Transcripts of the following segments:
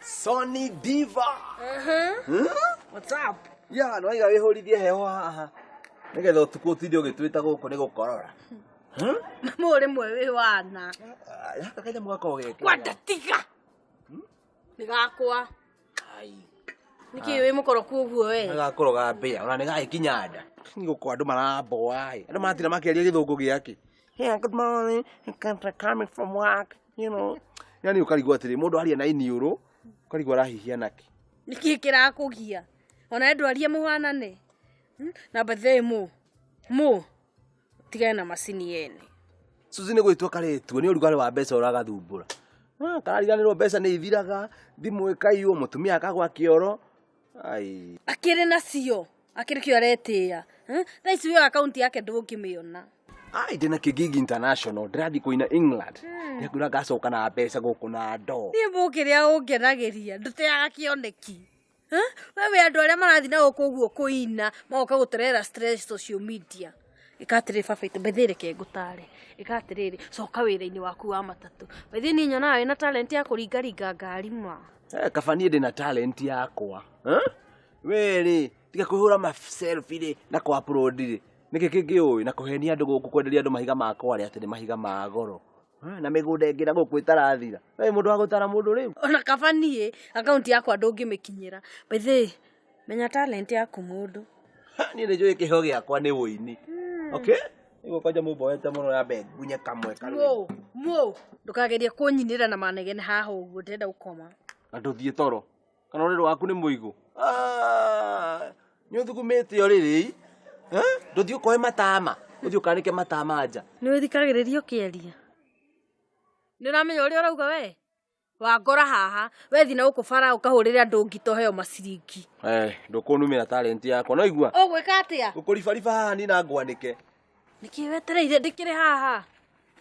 Sony Diva. What's up? Ya, no iga wihurithie heho haha. Nigetha utuku utinde ugitwita guku ni gukorora. Mũ rĩmwe wĩ wana. Gaka kanyamũ gakoragwo geke. Kwanda tiga. Nĩ gakwa. Ai. Nĩkĩ wĩ mũkoroku ũguo we? Gakorwo ga mbĩa, ona nĩ gagĩkinya nda. Nĩ gũkũ andũ maramboa ĩ. Andũ maratinda makĩaria gĩthũngũ gĩake. Yeah, good morning. I'm coming from work, you know. Yani ũkarigwo atĩrĩ, mũndũ aria na iniũrũ, ũkarigwo arahihia nakĩ. Nĩkĩ kĩrakũgia? Ona ndwarie mũhanane. Na bethe mũ. Mũ. Tigane na macini yene. Suzi nĩ gwĩtua karetuo nĩ ũrugarĩ wa mbeca ũragathumbũra. Ah, karariganĩrwo mbeca nĩ ithiraga, thimũ ĩkaiywo, mũtumia akagwa kĩoro. Ai. Akĩrĩ nacio. Akĩrĩ kĩo aretĩĩa. Thaa ici wĩ akaunti yake ndũngĩmĩona. Ai, ndĩna Kĩgigi International, ndĩrathiĩ kũina England. Ndĩrakwĩra ngacoka na mbeca gũkũ na ndoo. Niĩ mũkĩrĩa ũngenagĩria ndũteaga kĩoneki. We wĩ andũ arĩa marathiĩ na gũkũ ũguo kũina magoka gũterera stress social media. Ĩka atĩrĩrĩ baba itũ, bethe reke ngũtare. Ĩka atĩrĩrĩ, coka wĩra-inĩ waku wa matatũ. Bethe niĩ nyonaga wĩna talent ya kũringaringa ngari ma. Eh, kaba niĩ ndĩna talent yakwa. Eh? We rĩ, tiga kwĩhũra ma selfie rĩ na kũ upload rĩ. Nĩkĩ kĩngĩ ũĩ na kũhenia andũ gũkũ kwenderia andũ mahiga ma kware atĩ nĩ mahiga ma goro. Eh, na mĩgũnda ĩngĩ na gũkũ ĩtarathira. We mũndũ wa gũtara mũndũ rĩu. Ona kaba niĩ akaunti yakwa ndũngĩmĩkinyĩra. Bethe menya talent yaku mũndũ. Ha, niĩ nĩ njũĩ kĩheo gĩakwa nĩ ũini. Okay? Nĩguo kwanja mũmboete mũno yambe ngunye kamwe karwĩmbo. Mũ, mũ, ndũkagerie kũnyinĩra na manegene haha ũguo ndĩrenda gũkoma. Na ndũthiĩ toro. Kana ũrĩrĩ waku nĩ mũigũ. Ah, nĩ ũthugumĩte ũrĩrĩ. Eh? Ndũthiĩ ũkoe matama. Ũthiĩ ũkanĩke matama nja. Nĩ wĩthikagĩrĩria ũkĩaria? Nĩ ũramenya ũrĩa ũrauga we? Wangora haha, wethi na gũkũ bara ũkahũrĩre andũ ngita ũheo maciringi. Eh, ndũkũnumĩra talent yakwa. No igua. Ũgwĩka atĩa? Ngũkũribariba haha nina ngwanĩke. Nĩkĩ wetereire ndĩkĩrĩ haha?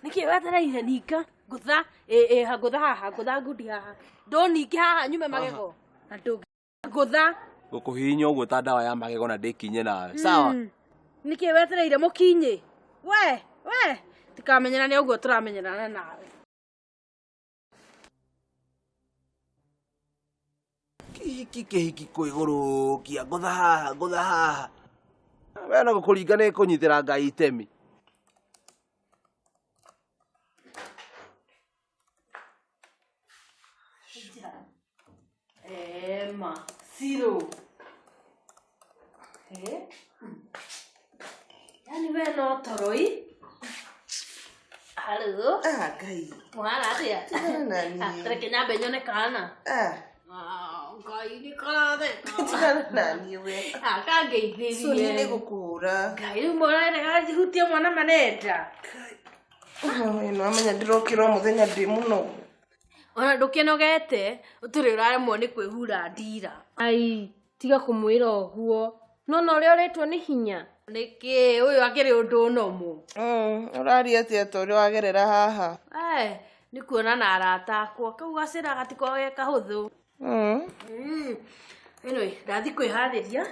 Nĩkĩ wetereire ninga? Ngũtha, ĩ ĩ ngũtha haha, ngũtha ngundi haha. Ndũninge haha nyume magego. Na ndũngĩ ngũtha. Ngũkũhihinya ũguo ta ndawa ya magego na ndĩkinye nawe. Sawa? Nĩkĩ wetereire mũkinyi? We, we, tikamenyerane ũguo tũramenyerana nawe. Kĩhiki kĩhiki kwĩgũrũkia ngũtha haha ngũtha haha. We na gũkũringa nĩ kũnyitĩra Ngai itemi. Ema, Siro. Eh? Yaani we no toroi? Halo. Ah, Ngai. Mwana atĩa? Tigana na niĩ. Ah, Reke nyambe nyone kana. Ah, Ah, Ngai nĩ karatheka. tigana na niĩ we. Ah, kangeithĩrie. Soni nĩ gũkũhũra. Ngai rĩu mwana ĩrega hutie mwana marenda. Ĩno amenya ndĩrokĩra o mũthenya ndĩ mũnogu. Ona ndũkĩnogete, ũtũrĩ ũraremwo nĩ kwĩhura ndira. Ai, tiga kũmwĩra ũguo. Nona ũrĩa ũrĩtwo nĩ hinya. Nĩkĩ ũyũ akĩrĩ ũndũ ũnomu? Ũraria atĩa ta ũrĩa wagerera haha? Eh, nĩ kuona na arata akwa. Kau gacĩra gatikoragwo ge kahũthũ. Anyway, ndathiĩ kwĩharĩria.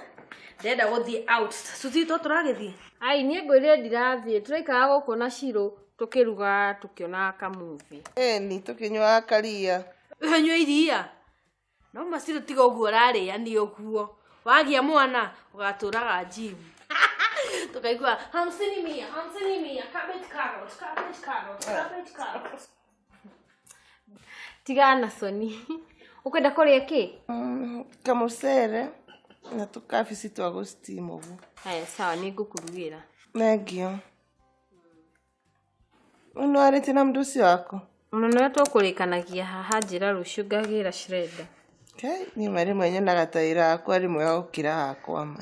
Ndĩrenda gũthiĩ out. Suzi to tũragĩthiĩ? Ai, niĩ ngwĩrire ndirathiĩ. Tũraikara gũkũ na Shiro tũkĩruga tũkĩonaga kamuvi. Ĩni tũkĩnyuaga karia. Ũnyue iria. No macirũ tiga ũguo ũrarĩania ũguo. Wagĩa mwana ũgatũraga gym. Tukaigua hamsini mia, hamsini mia, cabbage carrot, cabbage carrot, cabbage carrot. Tigana na Soni. Ũkwenda kũrĩa kĩ? Kamũcere na tũkabici twa gũ-steam ũguo. Haya, sawa, nĩ ngũkũrugĩra. Thengiũ. Nĩ warĩtie na mũndũ ũcio waku? Ona nĩwe tũkũrĩkanagia haha njĩra rũciũ ngagĩra Shredder. Kai, niĩ ma rĩmwe nyonaga ta wĩra wakwa arĩ mwega gũkĩra wakwa ma.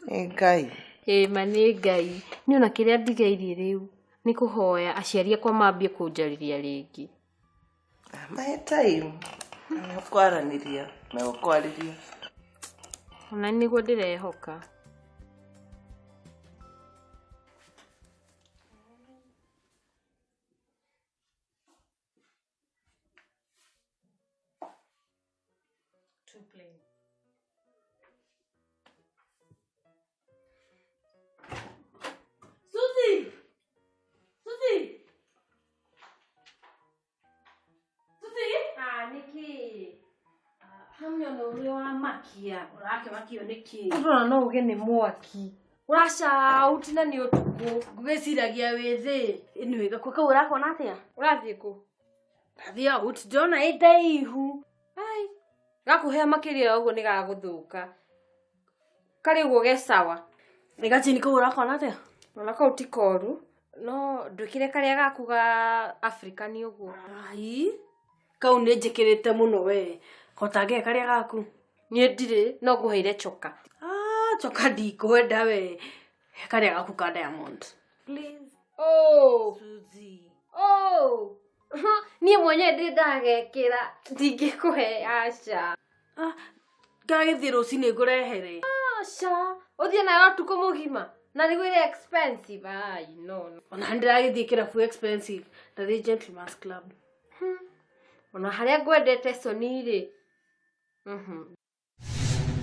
Ĩ Ngai. Ĩ ma nĩ Ngai. Niĩ ona kĩrĩa ndigairie rĩu nĩ kũhoya aciari akwa mambie kũnjarĩria rĩngĩ. Mahe time. Mekwaranĩria, megũkwarĩria. Ona nĩguo ndĩrehoka. Too plain. Suzy! Suzy! Nĩkĩ? Hamwe na ũrĩa wamakia ũrakĩmakio nĩkĩ? Ũrona no uge nĩ mwaki. Ũracauti na nĩ ũtukũ. Ngũgĩciragia wĩ thĩ. Anyway, gakuo kau ũrakona atĩa? Ũrathiĩ kũ? Ndathiĩ out ndĩrona ĩ ndaihu. Ai. Gakũhea makĩria ya ũguo nĩ gagũthũka. Karĩ ũguo ge sawa. Nĩ gachini kau ũrakona atĩa? Ona kau ti koru. No ndwĩkĩre karĩa gaku ga Africa nĩ ũguo. Ai. Kau nĩ njĩkĩrĩte mũno we. Kotangĩhe karĩa gaku. Niĩ ndirĩ no ngũheire choka. Ah, choka ndikwenda we. He karĩa gaku ka Diamond. Please. Oh. Suzy. Oh. Niĩ mwenyewe ndirĩ ndagekĩra. Ndingĩkũhe aca. Ah, ngagĩthiĩ rũcinĩ ngũrehere. Aca. Ũthiĩ nayo ũtukũ mũgima. Na nĩguo ĩrĩ expensive. Ai, no. no. Ona nĩndĩragĩthiĩ kĩrabu expensive. Ndathiĩ Gentleman's Club. Ona harĩa ngwendete Soni rĩ. Mhm.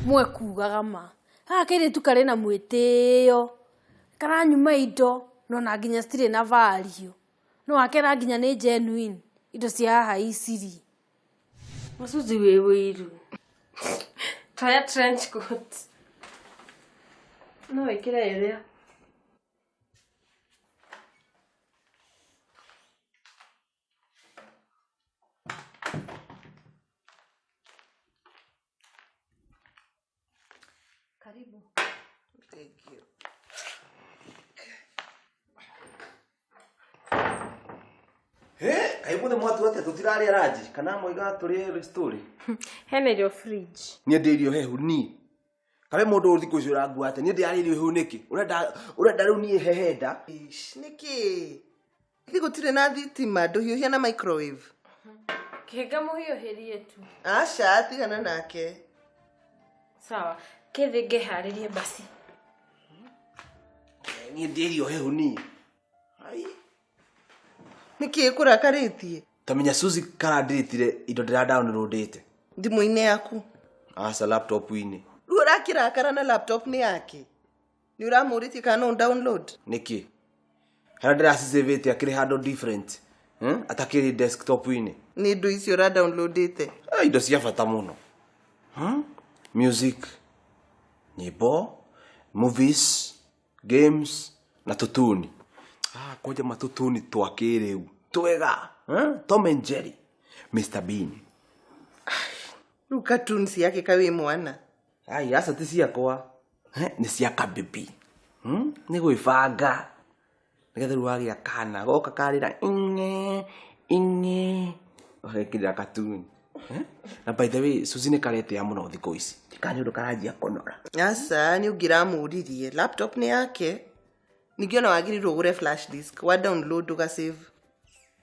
Mwe kugaga ma. Haha kairĩtu karĩ na mwĩtĩo. Karanyuma indo no na nginya citirĩ na value. No wakera nginya nĩ genuine indo cia haha iciri. Macuzi wĩ wĩiru. Toya trench coat. No wĩkĩre ĩrĩa. Karibu. Thank you. He, kaĩ mũthĩ mwatu atĩa tũtirarĩa ranji kana moiga tũrĩe story. Hena irio fridge. Niĩ ndĩ irio hehu niĩ. Kawe mũndũ thikũ ici ũrangua atĩa niĩ ndĩrarĩa irio hehu nĩkĩ? Ũrenda ũrenda rĩu niĩ hehenda. Ish, nĩkĩ? Ithuĩ gũtirĩ na thitima, ndũhiũhia na microwave. Kĩhĩnga mũhiũhĩrie tu. Aca, tigana nake. Sawa. Kĩthĩ ngĩharĩrie basi. Niĩ ndĩ irio hehu niĩ. Ai. Nĩkĩ kũrakarĩtie? Tamenya Suzy karandiritire indo ndĩra downloadĩte. Thimũ-inĩ yaku. Aca laptop-inĩ. Rĩu ũrakĩrakara na laptop nĩ yake. Nĩ ũramũrĩtie kana no download? Nĩkĩ? Harĩa ndĩracicĩvĩte akĩrĩ handũ different. Atakĩrĩ desktop-inĩ. Nĩ indo icio ũra downloadĩte. Eh, indo cia bata mũno. Music, nyĩmbo, movies, games na tũtuni. Ah, kwanja matũtuni twa kĩrĩu. Twega. Tom and Jerry, Mr Bean. Rĩu cartoons yake kawĩ mwana. Ai, aca ti ciakwa. Nĩ cia kabibi. Nĩ gwĩbanga. Nĩgetha rĩu wagĩa kana goka karĩra ing'e ing'e ũgekĩrĩra katuni. Na by the way, Suzy nĩ karetĩa mũno thikũ ici. Kana nĩ ũndũ karanjia kũnora. Aca, nĩ ũngĩramũririe. Laptop nĩ yake. Ningĩ ona wagĩrĩirwo ũgũre flash disk, wa download ũgasave.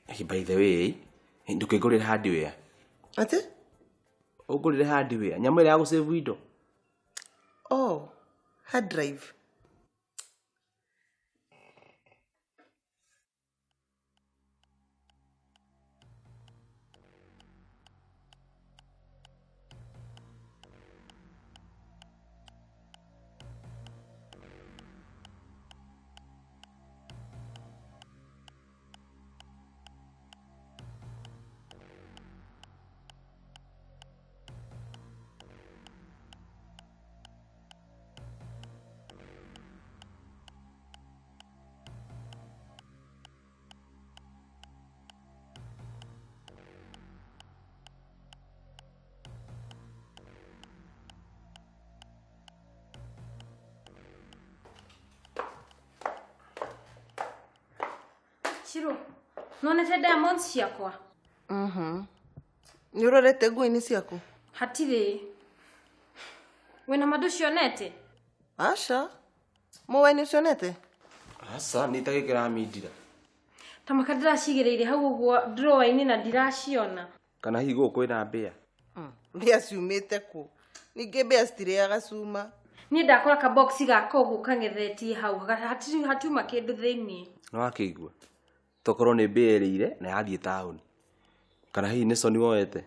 Hey, by the way, ndũkĩngũrĩre hardware. Atĩ? Ũngũrĩre hardware, nyamũ ĩrĩa ya gũsave indo. Oh, hard drive. Shiro, nonete diamonds ciakwa? Nĩ ũrorete nguo-inĩ ciaku? Hatirĩ. Wĩna ma ndũcionete? Aca. Mũwe nĩ ũcionete? Aca, nĩ itagĩkĩra mindira. Ta maka ndĩracigĩrĩire hau ũguo drawer-inĩ na ndiraciona. Kana hihi gũkũ kwĩna mbĩa? Mbĩa ciumĩte kũ? Ningĩ mbĩa citirĩaga cuma. Niĩ ndakora kabox gaka ũguo kang'ethetie hau, hatiuma kĩndũ thĩiniĩ. Nĩ wakĩigua? Tokorwo nĩ mbĩa ĩrĩire na yathiĩ taũni. Kana hihi nĩ Soni woete?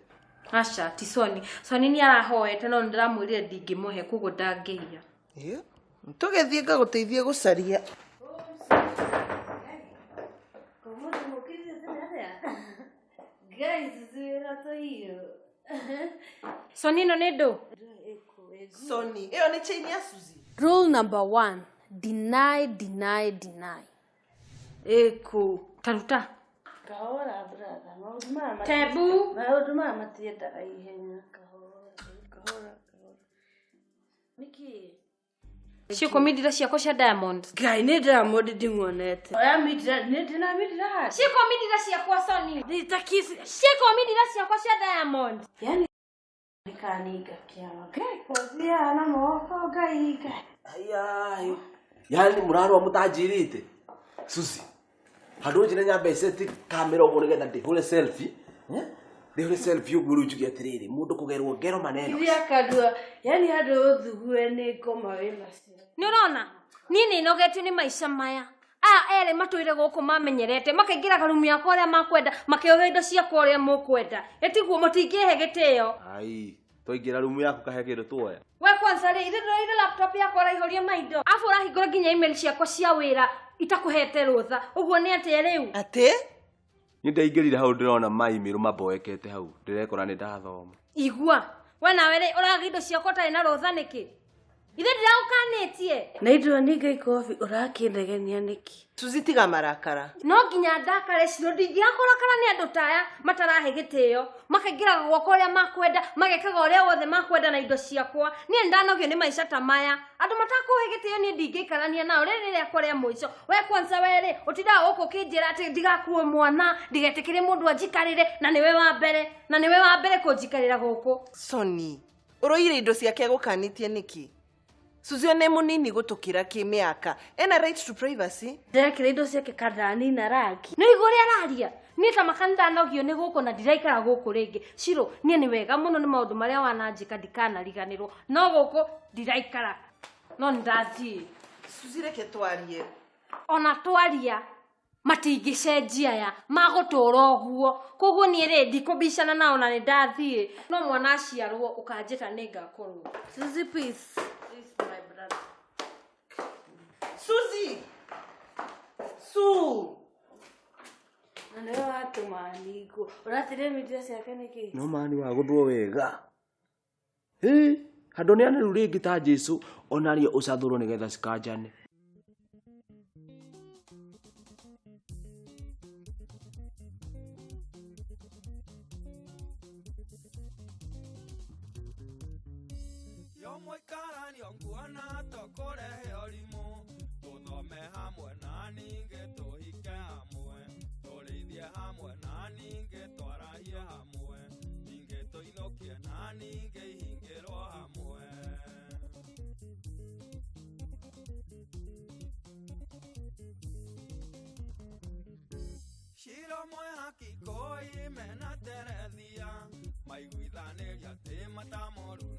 Aca, ti Soni. Soni nĩ arahoete no nĩndĩramwĩrire ndingĩmũhe koguo ndangĩiya. Ĩ, tũgĩthiĩ ngagũteithie gũcaria. Guys, wĩra ta hiyo. Soni ĩno nĩ ndũ? Soni ĩyo nĩ chain ya Suzy. Rule number 1, deny, deny, deny. Ĩkũ. Taruta. Kahora brother, maũndũ maya Tebu. Maũndũ maya matiendaga ihenya. Kahora, kahora, kahora. Nĩkĩ? Ciũkũ mindira ciakwa cia Diamond. Ngai nĩ Diamond ndĩmuonete. Oya mindira, nĩ ndĩna mindira haha. Ciũkũ mindira ciakwa Soni. Nitakisi. Ciũkũ mindira ciakwa cia Diamond. Yani nikaninga kĩama. Ngai kozia na moko Ngai Ngai. Aya. Yani murarwa mutanjirite. Suzy. Handũ njire nyambe seti kamera ũguo nĩgetha ndĩhũre selfie. Ndĩhũre selfie ũguo rĩu njuge atĩrĩrĩ mũndũ kũgerwo ngero maneno. Iria kandua, yani handũ ũthugue nĩ ngoma wĩnacio. Nĩ ũrona? Niĩ nĩ nogetio nĩ maica maya. Aya erĩ matũire gũkũ mamenyerete makaingĩra karumu yakwa ũrĩa makwenda makĩoha indo ciakwa ũrĩa mũkwenda. Ĩtiguo mũtingĩhe gĩtĩo. Ai, twaingĩra rumu yaku kahe kĩndũ tuoya. We kwanza rĩ, ithe ndũraire laptop yakwa ũraihũria maindo. Afu ũrahingũra nginya email ciakwa cia wĩra itakũhete rũtha. Ũguo nĩ atĩa rĩu? Atĩ? Nĩ ndaingĩrire hau ndĩrona ma email maboekete hau. Ndĩrekora nĩ ndathoma. Igua. We nawe rĩ ũraga indo ciakwa ũtarĩ na rũtha nĩkĩ? Ithe ndĩragũkanĩtie. Na indo ninga ikobi ũrakĩnegenia nĩkĩ? Suzy tiga marakara. No nginya ndakare Ciro, ndingĩakũrakara nĩ andũ taya matarahe gĩtĩo. Makaingĩraga gwakwa ũrĩa makwenda, magekaga ũrĩa wothe makwenda na indo ciakwa. Niĩ nĩndanogio nĩ maica ta maya. Andũ matakũhe gĩtĩo niĩ ndingĩikarania nao. Rĩrĩ rĩakwa rĩa mũico. We kwanza we rĩ, ũtindaga gũkũ ũkĩnjĩra atĩ ndigakuo mwana, ndigetĩkĩre mũndũ anjikarĩre, na nĩwe wa mbere, na nĩwe wa mbere kũnjikarĩra gũkũ. Soni, ũroire indo ciake gũkanĩtie nĩkĩ? Suzy nĩ mũnini gũtũkĩra kĩmĩaka. Ena right to privacy. Ndĩrekĩra indo ciake kandani na rangi. Nĩ ũigua ũrĩa araria? Niĩ ta maka nĩndanogio nĩ gũkũ na ndiraikara gũkũ rĩngĩ. Ciro, niĩ nĩ wega mũno nĩ maũndũ marĩa wananjĩka ndikanariganĩrwo. No gũkũ ndiraikara. No nĩndathiĩ. Suzy reke twarie. Ona twaria matingĩcenjia aya magũtũra ũguo. Koguo niĩ rĩ ndikũbicana nao na nĩndathiĩ. No mwana aciarwo ũkanjĩta nĩngakorwo. Suzy peace. Please my brother. Suzy. Su. Na nĩwe watũma ningwo. Ũratire mindira ciake nĩkĩ? No mani wa gũthwo wega. Hĩ, handũ nĩ anĩrũ rĩngĩ ta Jesu onario ũcathũrwo nĩgetha cikanjane. Maiguithanĩria atĩ matamoru.